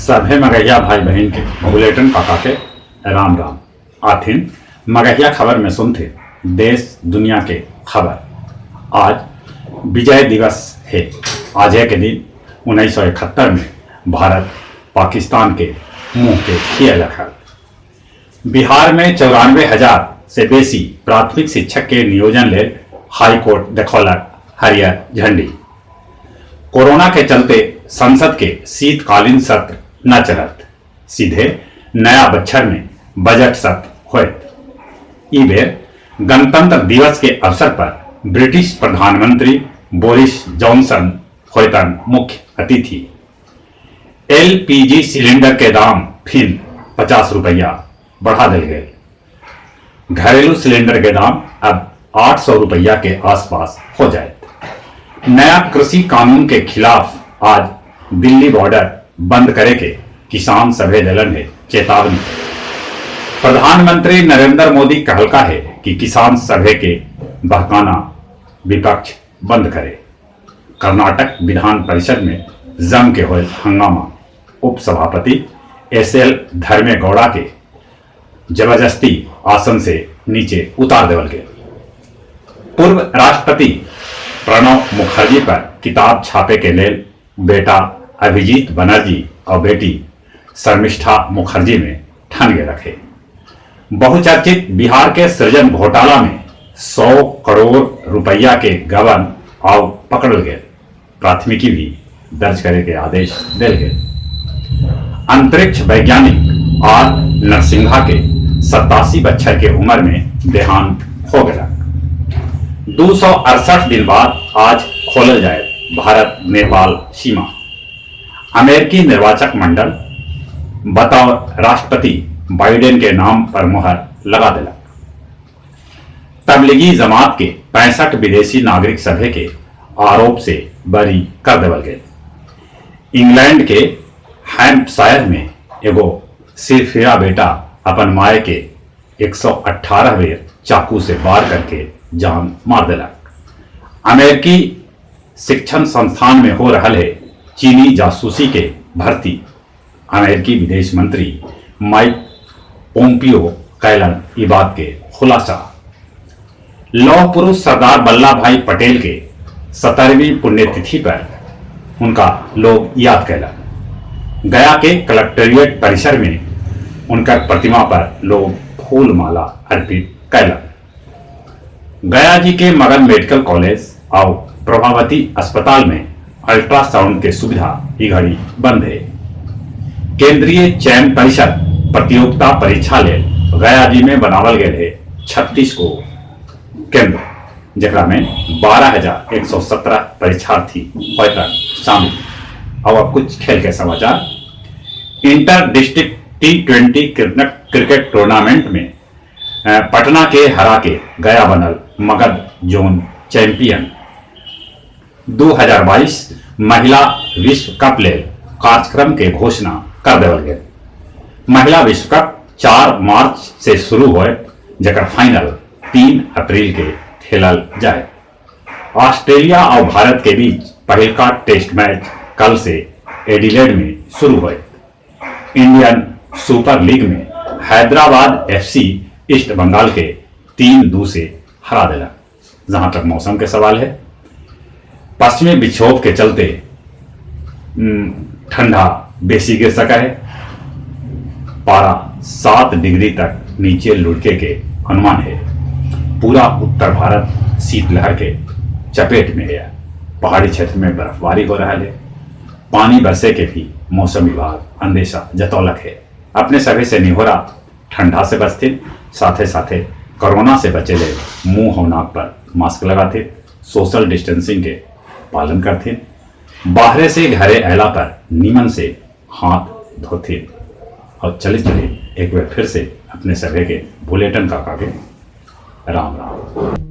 सभे मगहिया भाई बहिन के बुलेटिन काका के राम राम। आथिन मगहिया खबर में सुनथे देश दुनिया के खबर। आज विजय दिवस है। आजे के दिन 1971 में भारत पाकिस्तान के मुंह के खियलक हल। बिहार में 94,000 से बेसी प्राथमिक शिक्षक के नियोजन लेल हाईकोर्ट देखौलक हरियर झंडी। कोरोना के चलते संसद के शीतकालीन सत्र न चलत, सीधे नया बच्छर में बजट सत्र होयत। ई बेर गणतंत्र दिवस के अवसर पर ब्रिटिश प्रधानमंत्री बोरिस जॉनसन होयतन मुख्य अतिथि। एलपीजी सिलेंडर के दाम फिर 50 रुपया बढ़ा दिल गए। घरेलू सिलेंडर के दाम अब 800 रुपया के आसपास हो जाए। नया कृषि कानून के खिलाफ आज दिल्ली बॉर्डर बंद करे के किसान सभे दलन है चेतावनी। प्रधानमंत्री नरेंद्र मोदी कहलका है कि किसान सभे के बहकाना विपक्ष बंद करे। कर्नाटक विधान परिषद में जम के होए हंगामा। उपसभापति एस एल धर्मेगौड़ा के जबरदस्ती आसन से नीचे उतार देवल गए। पूर्व राष्ट्रपति प्रणब मुखर्जी पर किताब छापे के लेल बेटा अभिजीत बनर्जी और बेटी शर्मिष्ठा मुखर्जी में ठन गए रखे। बहुचर्चित बिहार के सृजन घोटाला में 100 करोड़ रुपया के गबन आव पकड़ल गए। प्राथमिकी भी दर्ज करे के आदेश दिल गए। अंतरिक्ष वैज्ञानिक आर नरसिंहा के 87 बच्छर के उम्र में देहांत हो गया। 268 दिन बाद आज खोलल जाए भारत नेपाल सीमा। अमेरिकी निर्वाचक मंडल बतौर राष्ट्रपति बाइडेन के नाम पर मुहर लगा दिला। तबलीगी जमात के 65 विदेशी नागरिक सभे के आरोप से बरी कर देवल गए। इंग्लैंड के हैम्पशायर में एगो सिरफिरा बेटा अपन माय के 118 बेर चाकू से वार करके जान मार दिलक। अमेरिकी शिक्षण संस्थान में हो रहल है चीनी जासूसी के भर्ती। अमेरिकी विदेश मंत्री माइक पोम्पियो कैलन ई बात के खुलासा। लौह पुरुष सरदार वल्लभ भाई पटेल के 17वीं पुण्यतिथि पर उनका लोग याद कैलन। गया के कलेक्ट्रेट परिसर में उनकर प्रतिमा पर लोग फूल माला अर्पित कैलन। गया जी के मगध मेडिकल कॉलेज और प्रभावती अस्पताल में अल्ट्रासाउंड के सुविधा ई घड़ी बंद है। केंद्रीय चयन परिषद प्रतियोगिता परीक्षा लेल गया जी में बनावल गए है 36 को केंद्र, जकरा में 12,117 परीक्षार्थी होयतन शामिल। और अब कुछ खेल के समाचार। Inter district T20 cricket tournament में पटना के हरा के गया बनल मगध जोन चैंपियन। 2022 महिला विश्व कप लेल कार्यक्रम के घोषणा कर देवल गेल। महिला विश्व कप 4 मार्च से शुरू होए, जकर फाइनल 3 अप्रैल के खेलल जाए। ऑस्ट्रेलिया और भारत के बीच पहिलका टेस्ट मैच कल से एडिलेड में शुरू होए। इंडियन सुपर लीग में हैदराबाद एफसी ईस्ट बंगाल के 3-2 से हरा दिला। जहां तक मौसम के सवाल है, पश्चिमी विक्षोभ के चलते ठंडा बेसी गिर सका है। पारा 7 डिग्री तक नीचे लुढ़के के अनुमान है। पूरा उत्तर भारत शीतलहर के चपेट में गया। पहाड़ी क्षेत्र में बर्फबारी हो रहा है। पानी बरसे के भी मौसम विभाग अंदेशा जतौलक है। अपने सभी से निहोरा, ठंडा से बचते, साथे साथे कोरोना से बचे ले मुंह और नाक पर मास्क लगाते, सोशल डिस्टेंसिंग के पालन करते, बाहरे से घरे अला पर नीमन से हाथ धोते। और चले चले एक बार फिर से अपने सभी के बुलेटिन काका के राम राम।